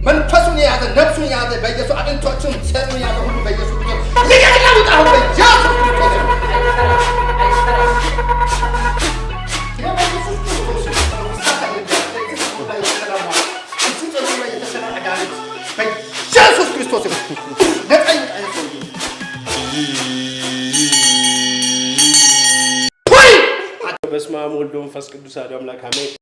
መንፈሱን የያዘ፣ ነፍሱን የያዘ፣ በኢየሱስ አጥንቶቹን ሰሩን የያዘ ሁሉ በኢየሱስ ክርስቶስ ልቀቅና ውጣ አሁን በኢየሱስ ክርስቶስ። በኢየሱስ ክርስቶስ በኢየሱስ ክርስቶስ ነፃ ይውጣ ሰውዬው። በስመ አብ ወወልድ ወመንፈስ ቅዱስ አሐዱ አምላክ አሜን።